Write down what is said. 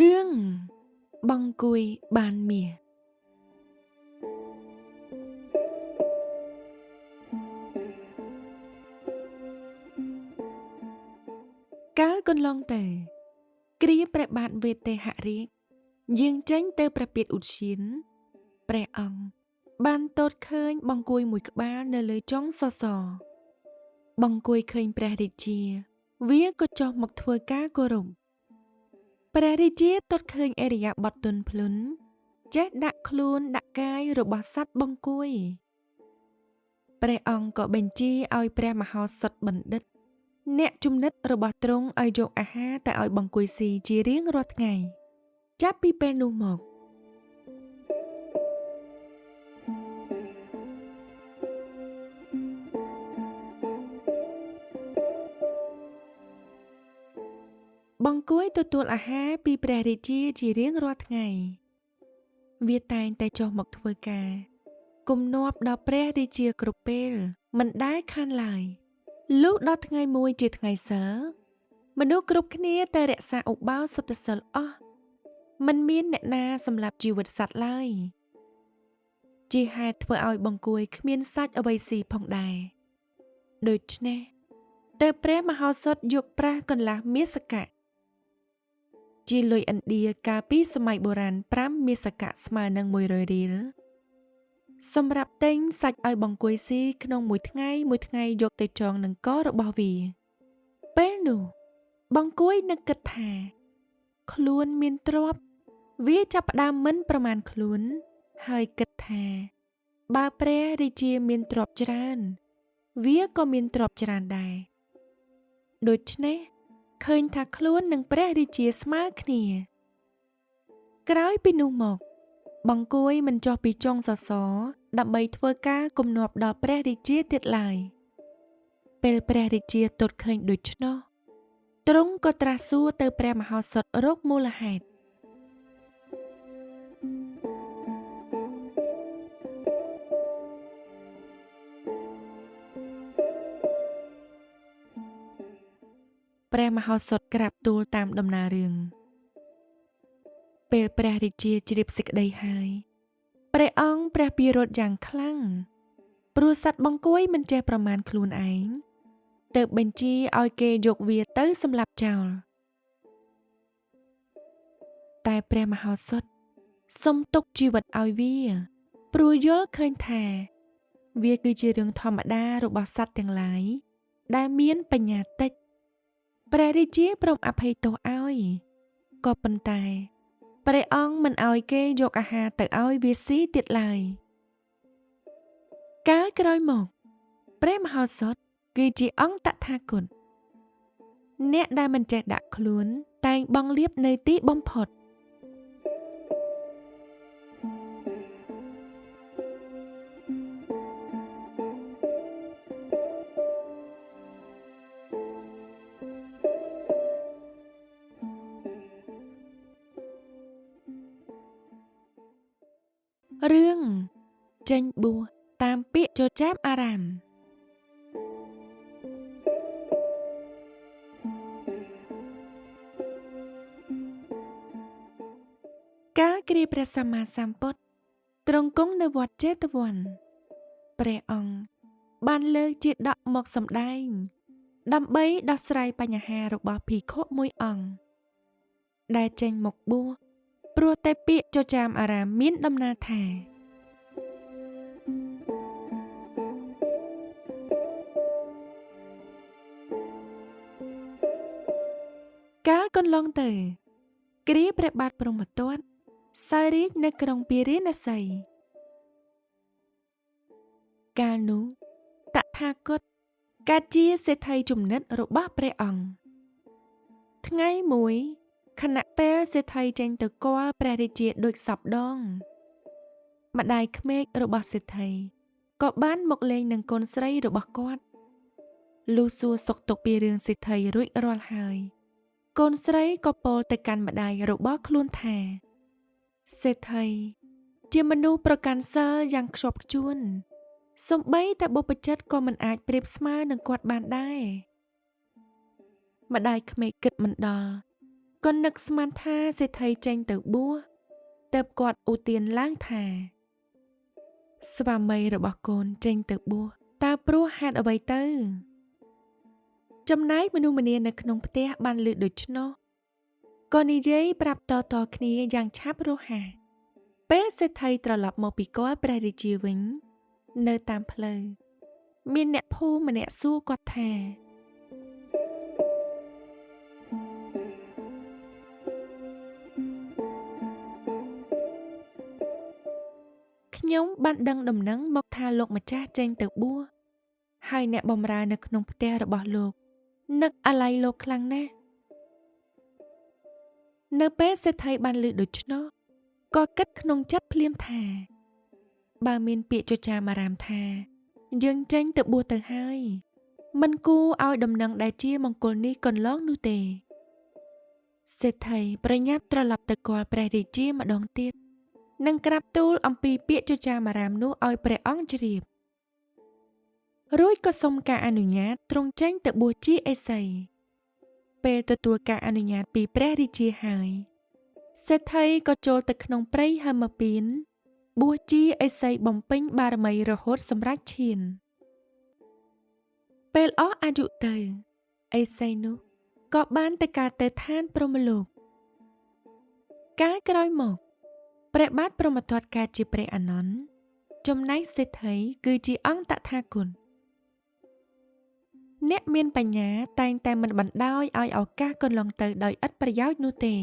រឿងបង្គួយបានមាសកាលកន្លងទៅ គ្រាព្រះបាទវេទេហរាជយាងចេញទៅព្រះពាតឧទ្យានព្រះអង្គបានទតឃើញបង្គួយមួយក្បាលនៅលើចុងសសរបង្គួយឃើញព្រះរាជា វាក៏ចុះមកធ្វើការគោរពព្រះរាជាទតឃើញឥរិយាបថទន់ភ្លន់ចេះដាក់ខ្លួនដាក់កាយរបស់សត្វបង្គួយព្រះអង្គក៏បញ្ជាឲ្យព្រះមហោសថបណ្ឌិតអ្នកជំនិតរបស់ទ្រង់ឲ្យយកអាហារទៅឲ្យបង្គួយស៊ីជារៀងរាល់ថ្ងៃចាប់ពីពេលនោះមកបង្គួយទទួលអាហារពីព្រះរាជាជារៀងរាល់ថ្ងៃវាតែងតែចុះមកធ្វើការគំនាប់ដល់ព្រះរាជាគ្រប់ពេលមិនដែលខានឡើយលុះដល់ថ្ងៃមួយជាថ្ងៃសីលមនុស្សគ្រប់គ្នាតែរក្សាឧបោសថសីលអស់មិនមានអ្នកណាសម្លាប់ជីវិតសត្វឡើយជាហេតុធ្វើឲ្យបង្គួយគ្មានសាច់អ្វីស៊ីផងដែរដូច្នេះទើបព្រះមហោសថយកប្រាស់កន្លះមាសកៈជាលុយឥណ្ឌាកាលពីសម័យបុរាណ5មាសកៈស្មើនឹង100រៀលសម្រាប់ទិញសាច់ឲ្យបង្គួយស៊ីក្នុងមួយថ្ងៃមួយថ្ងៃយកទៅចងនឹងករបស់វាពេលនោះបង្គួយនឹកគិតថាខ្លួនមានទ្រព្យវាចាប់ផ្ដើមមិនប្រមាណខ្លួនហើយគិតថាបើព្រះរាជាមានទ្រព្យច្រើនវាក៏មានទ្រព្យច្រើនដែរដូច្នេះឃើញថាខ្លួននិងព្រះរាជាស្មើគ្នាក្រោយពីនោះមកបង្គួយមិនចុះពីចុងសសរដើម្បីធ្វើការគំនាប់ដល់ព្រះរាជាទៀតឡើយពេលព្រះរាជាទតឃើញដូច្នោះទ្រង់ក៏ត្រាស់សួរទៅព្រះមហោសថរកមូលហេតុព្រះមហោសថក្រាបទូលតាមដំណើររឿងពេលព្រះរាជាជ្រាបសេចក្តីហើយព្រះអង្គព្រះពិរោធយ៉ាងខ្លាំងព្រោះសត្វបង្គួយមិនចេះប្រមាណខ្លួនឯងទើបបញ្ជាឲ្យគេយកវាទៅសម្លាប់ចោលតែព្រះមហោសថសុំទុកជីវិតឲ្យវាព្រោះយល់ឃើញថាវាគឺជារឿងធម្មតារបស់សត្វទាំងឡាយដែលមានបញ្ញាតិចព្រះរាជាព្រមអភ័យទោសឲ្យក៏ប៉ុន្តែព្រះអង្គមិនឲ្យគេយកអាហារទៅឲ្យវាស៊ីទៀតឡើយកាលក្រោយមកព្រះមហោសថគឺជាអង្គតថាគតអ្នកដែលមិនចេះដាក់ខ្លួនតែងបង់លាភនៅទីបំផុតរឿងចេញបួសតាមពាក្យចចាមអារាមកាលគ្រាព្រះសម្មាសម្ពុទ្ធទ្រង់គង់នៅវត្តចេតវ័នព្រះអង្គបានលើកជាដកមកសម្ដែងដើម្បីដោះស្រាយបញ្ហារបស់ភិក្ខុមួយអង្គដែលចេញមកបួសព្រោះតែពាក្យចចាមអារាមមានដំណាលថាកាលកន្លងទៅគ្រាព្រះបាទព្រហ្មទត្តសោយរាជនៅក្រុងពារាណសីកាលនោះតថាគតកើតជាសេដ្ឋីជំនិតរបស់ព្រះអង្គថ្ងៃមួយខណៈពេលសេដ្ឋីចេញទៅគាល់ព្រះរាជាដូចសព្វដងម្ដាយក្មេករបស់សេដ្ឋីក៏បានមកលេងនឹងកូនស្រីរបស់គាត់លុះសួរសុខទុក្ខពីរឿងសេដ្ឋីរួចរាល់ហើយកូនស្រីក៏ពោលទៅកាន់ម្ដាយរបស់ខ្លួនថាសេដ្ឋីជាមនុស្សប្រកាន់សិលយ៉ាងខ្ជាប់ខ្ជួនសូម្បីតែបុព្វជិតក៏មិនអាចប្រៀបស្មើនឹងគាត់បានដែរម្ដាយក្មេកគិតមិនដល់ ក៏នឹកស្មានថាសេដ្ឋីចេញទៅបួសទើបគាត់ឧទានឡើងថា ស្វាមីរបស់កូនចេញទៅបួសតើព្រោះហេតុអ្វីទៅ ចំណែកមនុស្សម្នានៅក្នុងផ្ទះបានឮដូច្នោះក៏និយាយប្រាប់តៗគ្នាយ៉ាងឆាប់រហ័សពេលសេដ្ឋីត្រឡប់មកពីគាល់ព្រះរាជាវិញ នៅតាមផ្លូវមានអ្នកភូមិម្នាក់សួរគាត់ថា ខ្ញុំបានដឹងដំណឹងមកថាលោកម្ចាស់ចេញទៅបួសហើយអ្នកបម្រើនៅក្នុងផ្ទះរបស់លោកនឹកអាល័យលោកខ្លាំងណាស់នៅពេលសេដ្ឋីបានឮដូច្នោះក៏គិតក្នុងចិត្តភ្លាមថា បើមានពាក្យចចាមអារាមថា យើងចេញទៅបួសទៅហើយមិនគួរឲ្យដំណឹងដែលជាមង្គលនេះកន្លងនោះទេសេដ្ឋីប្រញាប់ត្រឡប់ទៅគាល់ព្រះរាជាម្ដងទៀតនិងក្រាបទូលអំពីពាក្យចចាមអារាមនោះឲ្យព្រះអង្គជ្រាបរួចក៏សុំការអនុញ្ញាតទ្រង់ចេញទៅបួសជាឥសីពេលទទួលការអនុញ្ញាតពីព្រះរាជាហើយសេដ្ឋីក៏ចូលទៅក្នុងព្រៃហឹមពានបួសជាឥសីបំពេញបារមីរហូតសម្រេចឈានពេលអស់អាយុទៅឥសីនោះក៏បានទៅកើតទៅឋានព្រហ្មលោកកាលក្រោយមកព្រះបាទព្រហ្មទត្តកើតជាព្រះអានន្ទចំណែកសេដ្ឋីគឺជាអង្គតថាគតអ្នកមានបញ្ញាតែងតែមិនបណ្ដោយឲ្យឱកាសកន្លងទៅដោយឥតប្រយោជន៍នោះទេ។